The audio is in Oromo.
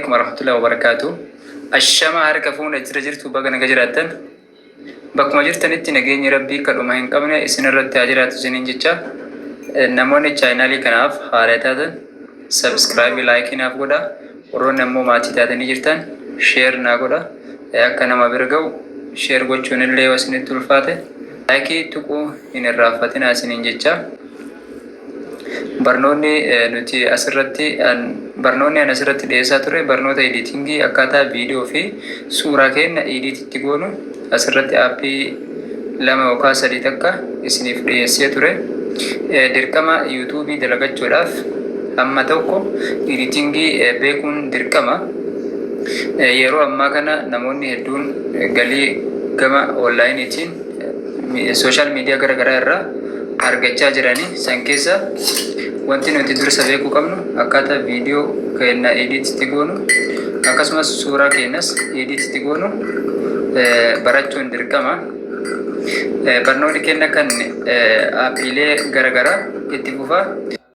Alaikum warahmatullahi wabarakatuh. Ashama harka fuuna jira jirtu, baga naga jiraattan. Bakkuma jirtanitti nageenyi Rabbii kadhuma hin qabne isin irratti haa jiraatu isiniin jecha, namoonni chaanaalii kanaaf haala taatan subscribe, like naaf godha. Warroonni ammoo maatii taatanii jirtan share naa godha. Akka nama bira ga'u share gochuun illee yoo isinitti ulfaate like tuquu hin irraanfatinaa isiniin jecha. Barnoonni nuti asirratti, barnoonni ani asirratti dhiyeessaa ture barnoota editingii, akkaataa viidiyoo fi suuraa keenya edit itti goonu asirratti aappii lama yookaan sadii takka isiniif dhiyeessee ture. Dirqama yuutuubii dalagachuudhaaf hamma tokko editingii beekuun dirqama. Yeroo ammaa kana namoonni hedduun galii gama onlaayiniitiin social media gara garaa irraa argachaa jiranii, san keessa wanti nuti dursa beekuu qabnu akkaataa viidiyoo keenya edit itti goonu, akkasumas suuraa keenyas edit itti goonu barachuun dirqama. Barnoonni keenya kan aappiilee gara garaa itti fufa.